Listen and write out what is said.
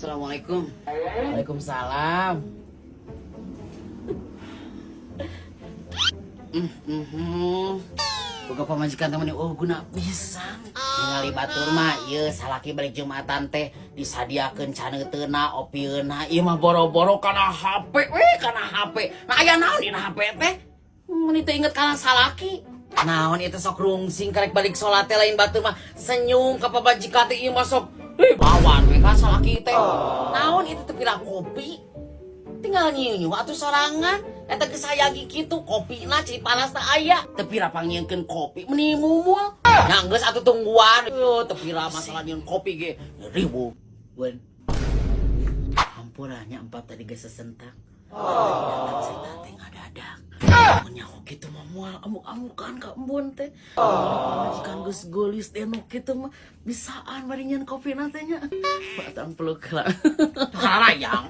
Assalamualaikum. Waalaikumsalam. Boga pamajikan teh meni oh guna pisan. Ningali batur mah ieu salaki balik Jumatan teh disadiakeun caneuteuna, opieuna, ieu mah boro-boro kana HP we, kana HP. Nah, aya naon dina HP teh? Meni teu inget kana salaki. Naon itu sok rungsing karek balik salat teh, lain batur mah senyum ka pamajikan teh, ieu mah sok bawan we ka salaki teh. Naon itu teh pira kopi? Tinggal nyiu atuh sorangan eta geus sayagi kitu kopina ciri panas teh aya teu pira pangnyieunkeun kopi meni mumul nya geus atuh tungguan. Eueuh, teu pira masalah nyieun kopi ge ribu. Bun, hampura nya, empat tadi geus sesentak. Datang cerita teh ngadadak. Mun nyaho kitu mah moal amuk-amukan ka embun teh. Pamajikan geus geulis denok kitu mah bisaan bari nyieun kopi na teh nya. Batang peluk lah. Harayang.